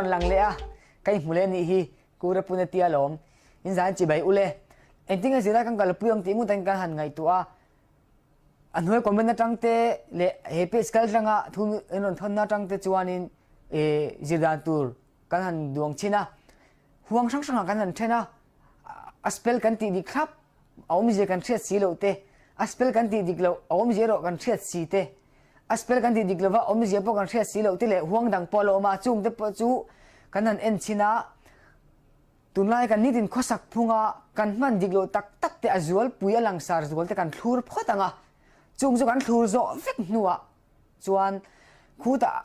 rawn lang leh a, ka inhmu leh anih hi, Kura pun a tia lawm. In zan chibai ule. Engtin nge zirlai kan kalpui ang tih ngut ang kan han ngaihtuah a. A hnuai comment atang te leh he page kal tlanga thu in rawn thawnna atang te chuanin eh zir dan tur kan han duang chhin a. Huang hrang hrangah kan han then a, a spell kan tih dik thlap a awmzia kan hriat si loh te, a spell kan tih dik loh a awmzia erawh kan hriat si te, a spell kan tih dik lova awmzia pawh kan hriat si loh te leh huang dang pawh a la awm a, chung te pawh chu kan han en chhin a, tunlai kan nitin khawsak phunga kan hman dik loh tak tak te a zualpui a langsar zual te kan thlur phawt ang a, chung chu kan thlur zawh vek hnuah chuan khutah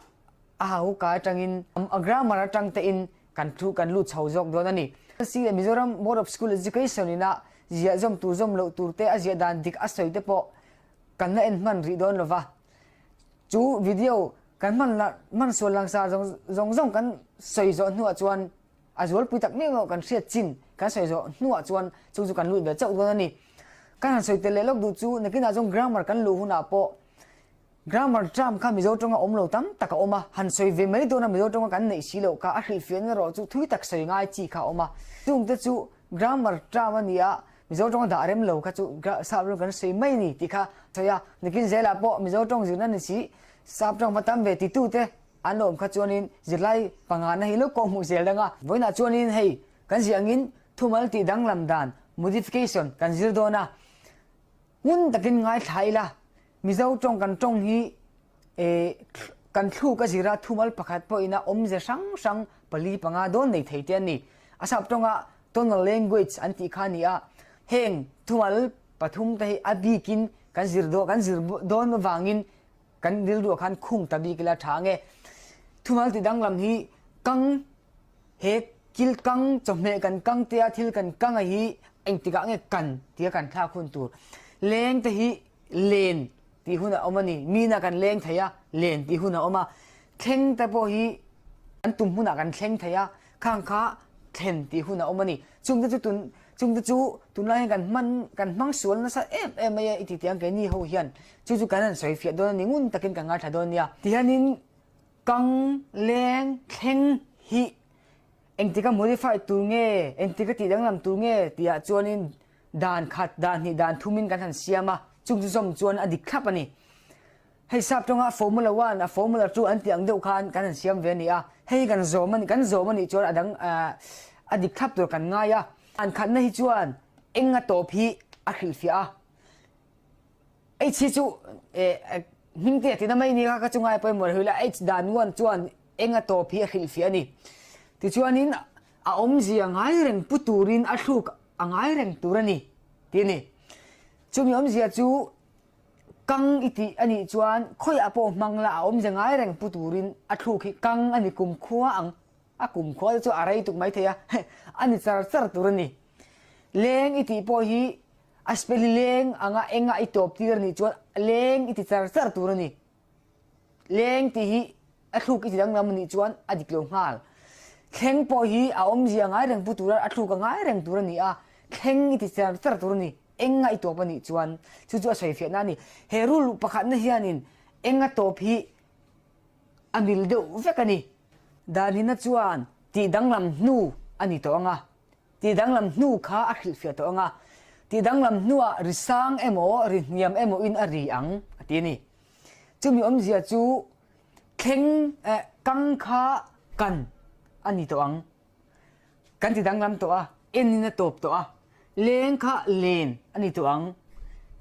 a hau kai atangin a grammar atang te in kan thu kan lut chho zawk dawn a ni. LC leh Mizoram Board of School Education ina ziah zawm tur zawm loh tur te a ziah dan dik a sawi te pawh kan la en hman rih dawn lova. Chu video kan hman la hman sual langsar zawng zawng zawng kan sawi zawh hnuah chuan a zualpui tak miau miau kan hriat chin kan sawi zawh hnuah chuan chung chu kan lut ve chauh dawn a ni. Kan han sawi tel leh lawk duh chu nakinah chuan grammar kan luh hunah pawh Grammar term kha Mizo tawnga awm lo tam tak a awm a, han sawi ve mai dawna Mizo tawnga kan neih si loh kha a hrilhfiahna erawh chu thui tak sawi ngai chi kha a awm a. Chungte chu grammar term a ni a, Mizo tawnga dah rem lo kha chu sap rawng kan sawi mai a ni tih kha sawi a. Nikin zelah pawh Mizo tawng zirna ni si sap tawng va tam ve titute an awm kha chuanin zirlai pangana hi lo kawh hmuh zel dang a. Vawiinah chuanin hei kan ziah angin thumal tih danglam dan, modification, kan zir dawn a. Ngun takin ngaithla ila, Mizo tawng kan tawng hi kan thluk a zira thumal pakhat pawhin a awmze hrang hrang pali panga dawn nei thei te an ni. A sap tawnga tonal language an tih kha a ni a, heng thumal pathum te hi a bikin kan zir dawn kan zir dawn avangin kan rilruah khan khung ta bik ila tha ange. Thumal ti danglam hi kang He kil kang chawhmeh kan kang tia thil kan kang a hi engtikah nge kan tia kan thlak hun tur. Leng te hi len tih hun a awm a ni. Mina kan leng thei a, len tih hun a awm a. Thleng te pawh hi kan tum hunah kan thleng thei a, khang kha thlen tih hun a awm a ni. Chungte chu tun chungte chu tunlai hian kan hman kan hmang sual nasa em em mai a i ti tiang keini ho hian chu chu kan han sawi fiah dawn a ni ngun takin kan ngaithla dawn nia. Tihianin Kang leng thleng hi engtika modify tur nge, engtika tih danglam tur nge tihah chuanin dan khat, dan hnih, dan thumin kan han siam a, chung chu zawm chuan a dik thlap a ni. Hei sap tawnga formula one a formula two an tih ang deuh khan kan han siam ve a ni a, hei kan zawm a nih kan zawm a nih chuan a dang a dik thlap tur kan ngai a. Dan khatna hi chuan eng a tawp hi a hrilhfiah a. H hi chu hming te a tina mai nia ka chungai pawimawh lo ila H dan uan chuan eng a tawp hi a hrilhfiah a ni. Tichuanin a awmzia ngai reng pu turin a thluk a ngai reng tur a ni tih a ni. Chumi awmzia chu kang i tih a nih chuan khawiah pawh hmang la a awmzia ngai reng pu turin a thluk hi kang a ni kumkhua ang. A kumkhua te chu a rei tuk maithei a, a ni char char tur a ni. Leng i tih pawh hi A spell hi leng anga enga i tawp tir anih chuan leng i ti char char tur a ni. Leng tih hi a thluk i ti danglam anih chuan a dik lo nghal. Thleng pawh hi a awmzia ngai reng pu tura a thluk a ngai reng tur a ni a, thleng i ti char char tur a ni. Enga i tawp anih chuan chu chu a sawi fiahna a ni. He rule pakhatna hianin enga tawp hi a mil deuh vek a ni. Danhina chuan tih danglam hnu a ni tawh ang a. Tih danglam hnu kha a hrilhfiah tawh ang a, tih danglam hnuah ri sang emaw ri hniam emaw in a ri ang a ti a ni. Chumi awmzia chu thleng eh kang kha kan a ni tawh ang. Kan ti danglam tawh a, en in a tawp tawh a, leng kha len a ni tawh ang,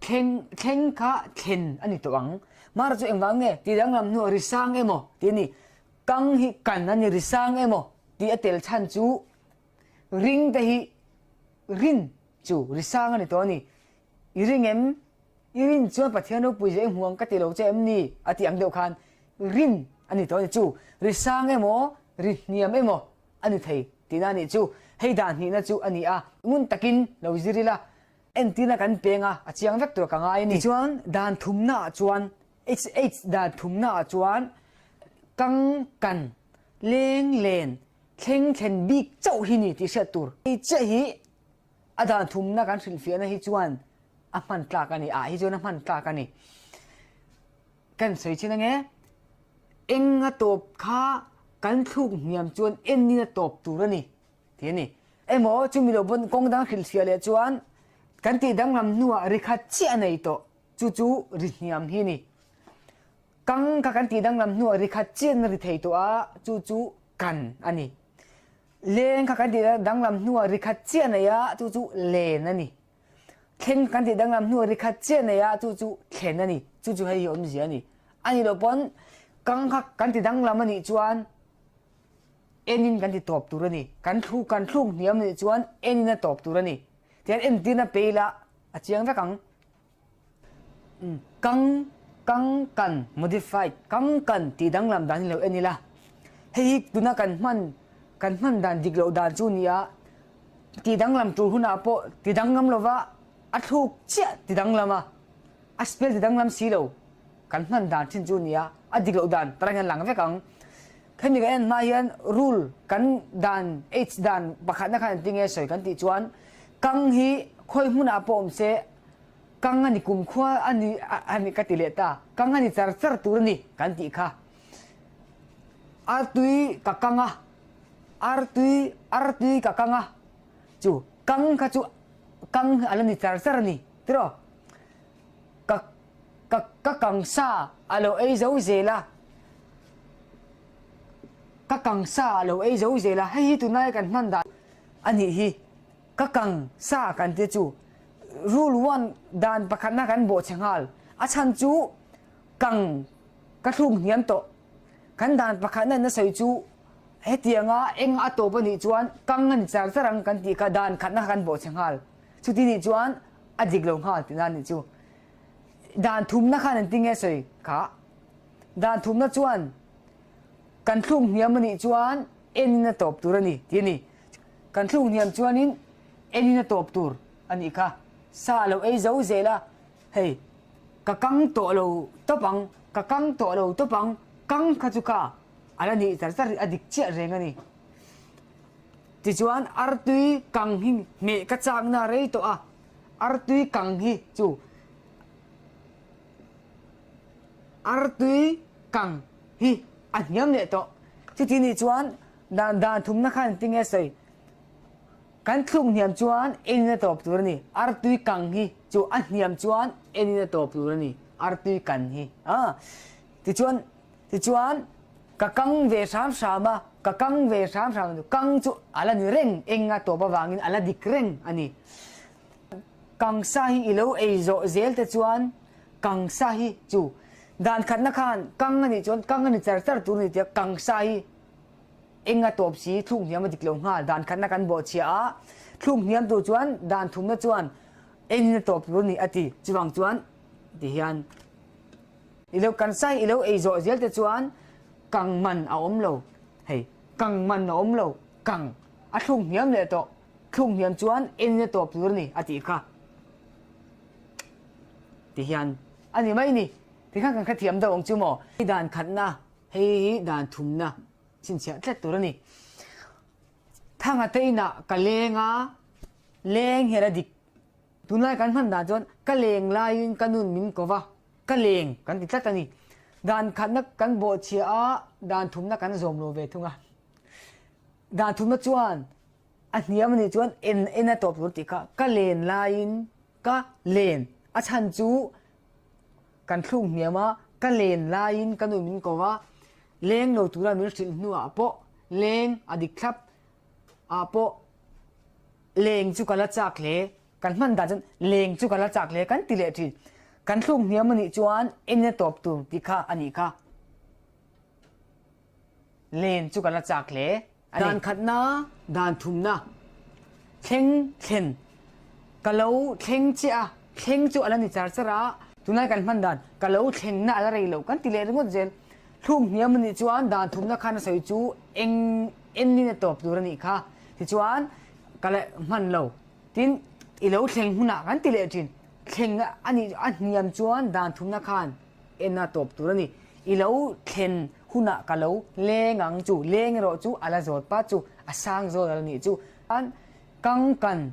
thleng thleng kha thlen a ni tawh ang. Mara chu engvang nge tih danglam hnuah ri sang emaw tih a ni. Kang hi kan a ni ri sang emaw tih a tel chhan chu Ring te hi rin chu ri sang a ni tawh a ni. I ring em? I rin chuan Pathian ropui zeh hmuang ka ti lo che em ni? A tih ang deuh khan rin a ni tawh a ni. Chu ri sang emaw ri hniam emaw a ni thei tihna a nih chu. Hei dan hnihna chu a ni a. Ngun takin lo zir ila entirna kan peng a, a chiang vek tur ka ngai a ni. Tichuan dan thumna ah chuan HH dan thumna ah chuan kang kan leng len Thleng thlen bik chauh hi ni tih hriat tur. Hei chiah hi a dan thumna kan hrilhfiahna hi chuan a hman tlak a ni, ah hi chuan a hman tlak a ni. Kan sawi chin ange, eng a tawp kha kan thluk hniam chuan en in a tawp tur a ni tih a ni. Emaw chumi lo pawn kawng dang hrilhfiah leh chuan kan tih danglam hnuah ri khat chiah a nei tawh, chu chu ri hniam hi a ni. Kang kha kan tih danglam hnuah ri khat chiahna ri thei tawh a, chu chu kan a ni. Leng kha kan tih danglam hnuah ri khat chiah nei a, chu chu len a ni. Thleng kan tih danglam hnuah ri khat chiah nei a, chu chu thlen a ni. Chu chu hei hi awmzia a ni. A nih loh pawn kang kha kan ti danglam a nih chuan enin kan ti tawp tur a ni. Kan thlu kan thluk hniam a nih chuan enin a tawp tur a ni. Tihian entirna pe ila a chiang vek ang. Kang, kang kan, modified, kang kan tih danglam dan hi lo en ila. Hei hi tuna kan hman, kan hman dan dik loh dan chu ni a, tih danglam tur hunah pawh ti danglam lova a thluk chiah ti danglam a, a spell ti danglam si lo kan hman dan thin chu ni a, a dik loh dan tarang hian lang vek ang. Hemi kan en hma hian rule kan dan, H dan pakhatna khan engtin nge sawi kan tih chuan kang hi khawi hmunah pawh awm se, Kang a ni kumkhua a ni a ni ka ti leh ta. Kang a ni char char tur a ni kan tih kha. Artui ka kang a, artui artui ka kang a chu kang kha chu kang a la ni char char a ni tiraw. Ka ka ka kang sa a lo ei zo zel a, ka kang sa a lo ei zo zel a, hei hi tunlai kan hman dan a nih hi. Ka kang sa kan ti chu rule one dan pakhatna kan bawh che nghal. A chhan chu kang ka thluk hniam tawh. Kan dan pakhatna in a sawi chu hetianga eng a tawp a nih chuan kang a ni char char ang kan tih kha dan khatna kha kan bawh che nghal. Chuti nih chuan a dik lo nghal tihna a nih chu. Dan thumna khan an ti nge sawi kha. Dan thumna chuan kan thluk hniam a nih chuan en in a tawp tur a ni tih a ni. Kan thluk hniam chuanin enin a tawp tur a nih kha. Sa a lo ei zo zel a, hei ka kang tawh lo tawp ang, ka kang tawh lo tawp ang, kang kha chu kha a la nih char char a dik chiah reng a ni. Tichuan artui kang hi hmeh ka chakna rei tawh a, artui kang hi chu artui kang hi a hniam leh tawh. Chuti nih chuan Dan dan thumna khan tinge sawi? Kan thluk hniam chuan enin a tawp tur a ni. Artui kang hi chu a hniam chuan enin a tawp tur a ni. Artui kan hi a. Tichuan tichuan ka kang ve hram hram a, ka kang ve hram hram a, kang chu a la ni reng, eng a tawp avangin a la dik reng a ni. Kang sa hi i lo ei zawh zel te chuan kang sa hi chu dan khatna khan kang a nih chuan kang a ni char char tur a ni tia kang sa hi Eng a tawp si thluk hniam a dik lo nghal dan khatna kan bawh chhia a, thluk hniam tur chuan dan thumna chuan engin a tawp tur a ni a ti. Chuvang chuan ti hian i lo kan sai i lo ei zawh zel te chuan kang man a awm lo, hei kang man a awm lo, kang a thluk hniam leh tawh, thluk hniam chuan engin a tawp tur a ni a tih kha ti hian a ni mai ni. Tikhan kan hrethiam deuh ang chu maw? Dan khatna Hei hi dan thumna chhinchhiah tlat tur a ni. Thanga te inah ka leng a, leng hian a dik. Tunlai kan hman dan chuan ka leng laiin ka nun min ko va, ka leng kan ti tlat a ni. Dan khatna kan bawhchhiah a, dan thumna kan zawm lo ve thung a. Dan thumna chuan a hniam a nih chuan en en a tawp tur tih kha ka len laiin ka len a chhan chu Kan thluk hniam a, ka len laiin ka nu min ko a, leng lo tura min hrilh hnuah pawh leng a dik thlap ah pawh leng chu ka la chak hle, kan hman dan chuan leng chu ka la chak hle kan ti leh thin. Kan thluk hniam a nih chuan en a tawp tur tih kha a nih kha. Len chu ka la chak hle a ni. Dan khatna, dan thumna, thleng thlen ka lo thleng chiah a, thleng chu a la ni char char a, tunlai kan hman dan ka lo thlengna a la rei lo kan ti leh ringawt zel. Thluk hniam a nih chuan dan thumna khan a sawi chu eng enlin a tawp tur a nih kha. Tichuan ka la hman lo. Tin, i lo thleng hunah kan ti leh thin. Thleng a nih a hniam chuan dan thumna khan En a tawp tur a ni. I lo thlen hunah ka lo leng ang chu, leng erawh chu a la zawt pat chu, a sang zawl a la nih chu. Chuan kang kan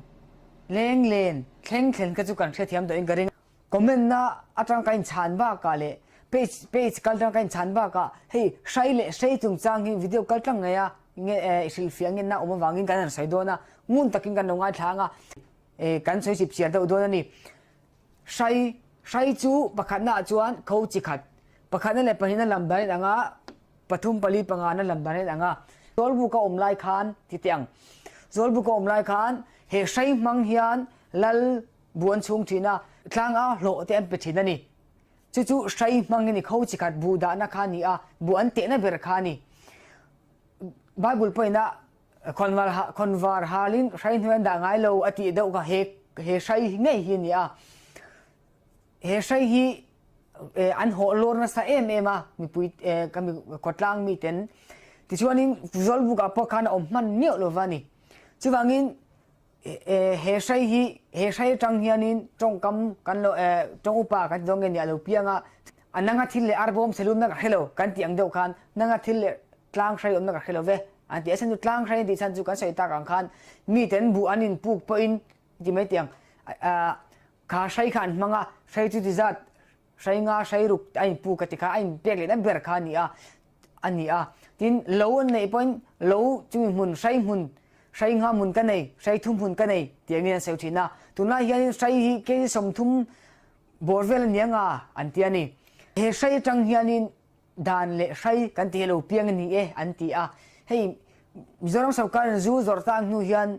leng len thleng thlen kha chu kan hrethiam tawhin ka ring. Comment na atang ka inchhan bakah leh Page page kal tlang ka inchhan bakah hei hrai leh hrei chungchang hi video kal tlang ngei a nge eh hrilhfiah ngenna awm avangin kan han sawi dawn a, ngun takin kan lo ngaithla ang a, eh kan sawi chip chiar deuh dawn a ni. Hrai hrai chu pakhatna ah chuan kho chi khat, pakhatna leh pahnihna lam dan in ang a, pathum pali pangana lam dan in ang a, Zawlbuk a awm lai khan ti teh ang, Zawlbuk a awm lai khan he hrai hmang hian lal bu an chhung thin a, tlanga hlawh te an pe thin a ni. Chu chu hrai hmangin i kho chi khat buh dahna kha a ni a, buh an tehna ber kha a ni. Bible pawhin a khawnvar khawnvar halin hrai hnuai an dah ngai lo a tih deuh kha he he hrai ngei hi a ni a. He hrai hi an hawh lawr nasa em em a mipui ka mi khawtlang miten tichuanin Zawlbukah pawh khan a awm hman miauh lova a ni. Chuvangin He hrai hi, he hrai atang hianin tawngkam kan lo tawng upa kan ti dawn nge ni a lo piang a, a nanga thil leh arbawm selumna ka hre lo kan tih ang deuh khan nanga thil leh tlang hrai awmna ka hre lo ve an ti. A chhan chu tlang hrai an tih chhan chu kan sawi tak ang khan miten buh an inpuk pawhin ti mai tih ang kha hrai kha an hmang a, hrai chu ti zat Hrai nga hrai ruk a inpu ka ti kha a inpek lehna ber kha a ni a, a ni a. Tin, lo an neih pawhin lo chumi hmun hrai hmun, hrai nga hmun ka nei, hrai thum hmun ka nei tih angin an sawi thin a. Tunlai hianin hrai hi kei 30 bawr vel a ni anga an ti a ni. He hrai atang hianin dan leh hrai kan ti hi lo piang a ni e an ti a. Hei Mizoram sorkarin zu zawrh ta ang hnu hian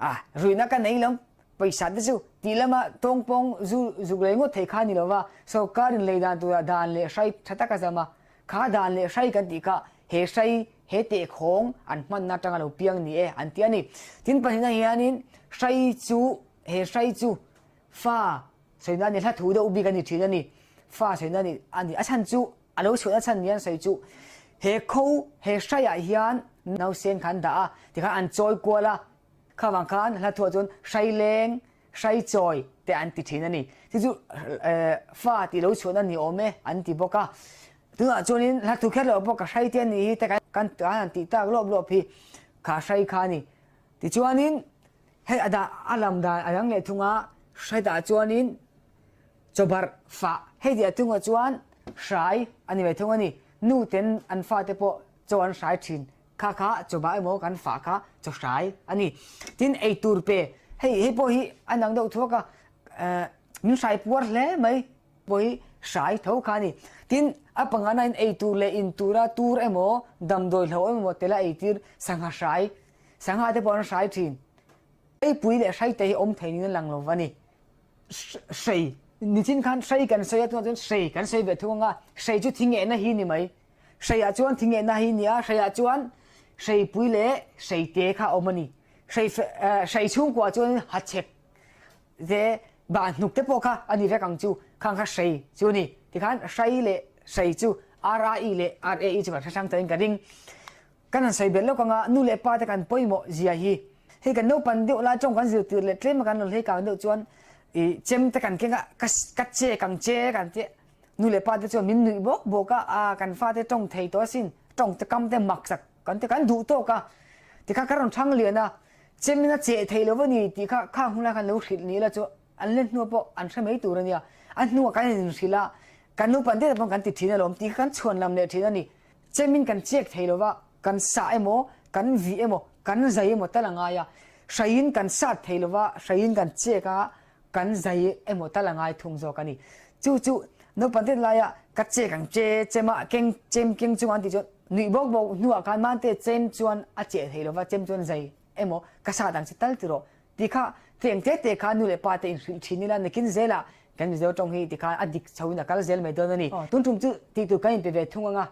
A, ruihna ka nei lo, pawisa te chu tih lama tawngpawng zu zuk lei ngawt thei kha a ni lo va, sorkar in lei dan tura dan leh hrai tha tak a zam a, kha dan leh hrai kan tih kha he hrai, he tehkhawng an hmanna atanga lo piang ni e an ti a ni. Tin pahnihna hianin hrai chu, he hrai chu fa sawina a ni, hla thu deuh bik a ni thin a ni, fa sawina a ni a ni, a chhan chu A lo chhuahna chhan ni an sawi chu he kho he hraiah hian nausen kha an dah a, tikhan an chawi kual a, kha vang khan hla thuah chuan hrai leng, hrai chawi te an ti thin a ni. Chu chu fa tih lo chhuahna ni awm e an ti bawk a. Tunah chuanin hla thu kher loh pawh ka hrai te a nih hi te kan han tih tak lawp lawp hi kha hrai kha a ni. Tichuanin hei a dah a lam dan a dang leh thung a, hrai tah chuanin Chawbarh fah hei tih a thungah chuan hrai a ni ve thung a ni. Nu ten an fate pawh chaw an hrai thin. Kha kha chawbah emaw kan fah kha chaw hrai a ni. Tin ei tur pe hei hei pawh hi a nang deuh thuak a, eh min hrai puar hle mai pawh hi hrai tho kha a ni. Tin a pangana in ei tur leh in tura tur emaw damdawi hlo emaw tela ei tir sangha hrai sangha te pawh an hrai thin. Eipui leh hrai te hi awm thei niin a lang lo va ni. Hrei, nichin khan hrei kan sawi a, tunah chuan hrei kan sawi ve thung ang a, hrei chu thingehna hi ni mai. Hreiah chuan thingehna hi ni a, hreiah chuan hreipui leh hreite kha a awm a ni. Hrei hrei chhungkuah chuan hachhek te bah hnuk te pawh kha a ni vek ang chu, khang kha hrei chu a ni. Tikhan hrei leh hrei chu RAE leh RAE chu kan hre hrang tawhin ka ring. Kan han sawi belh lawk anga nu leh pa te kan pawimawh zia hi. Hei kan naupan deuh lai tawng kan zir tir leh tlem a kan rawn hlei kang deuh chuan ih chem te kan keng a ka ka chek ang che kan tih nu leh pa te chuan min nuih bawk bawk a ah kan fate tawng thei tawh asin tawng te kam te mak sak kan ti kan duh tawk a tikha ka rawn thang lian a chem in a cheh thei lo a ni tih kha khang hunlai khan lo hrilh ni ila chu an len hnuah pawh an hre mai tur a nia a hnuah kan inhrilh a kan naupan deuh pawh kan ti thin alawm tih kha kan chhuan lam leh thin a ni. Chemin kan chek thei lo va, kan sah emaw, kan vih emaw, kan zai emaw tal a ngai a. Hraiin kan sat thei lo va, hraiin kan chek a, kan zai emaw tal a ngai thung zawk a ni. Chu chu naupang tet laia ka chek ang che chema keng chem keng chunga an tih chuan nuih bawk bawk hnuah khan mante chem chuan a cheh thei lo va, chem chuan zai emaw ka sat ang che tal ti rawh tih kha tlem te te kha nu leh pa te inhrilh thin ila nakin zelah kan Mizo tawng hi tikhan a dik chho in a kal zel mai dawn a ni. Tun tum chu tih tur kan inpe ve thung anga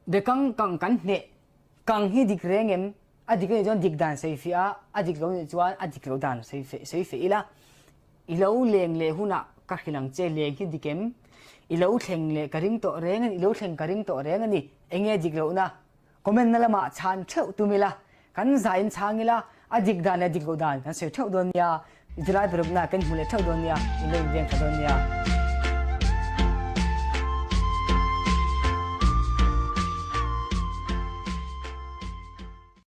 bekang kang kan hneh kang hi dik reng em a dik anih chuan dik dan sawi fiah a a dik lo anih chuan a dik lo dan sawi feh sawi feh ila i lo leng leh hunah ka hrilh ang che leng hi dik em i lo thleng leh ka ring tawh reng a ni i lo thleng ka ring tawh reng a ni enge dik lohna Comment na lamah chhan theuh tum ila, kan zaiin chhang ila, a dik dan leh dik loh dan kan sawi theuh dawn nia, July parukna kan hmu leh theuh dawn nia, in lo inveng tha dawn nia.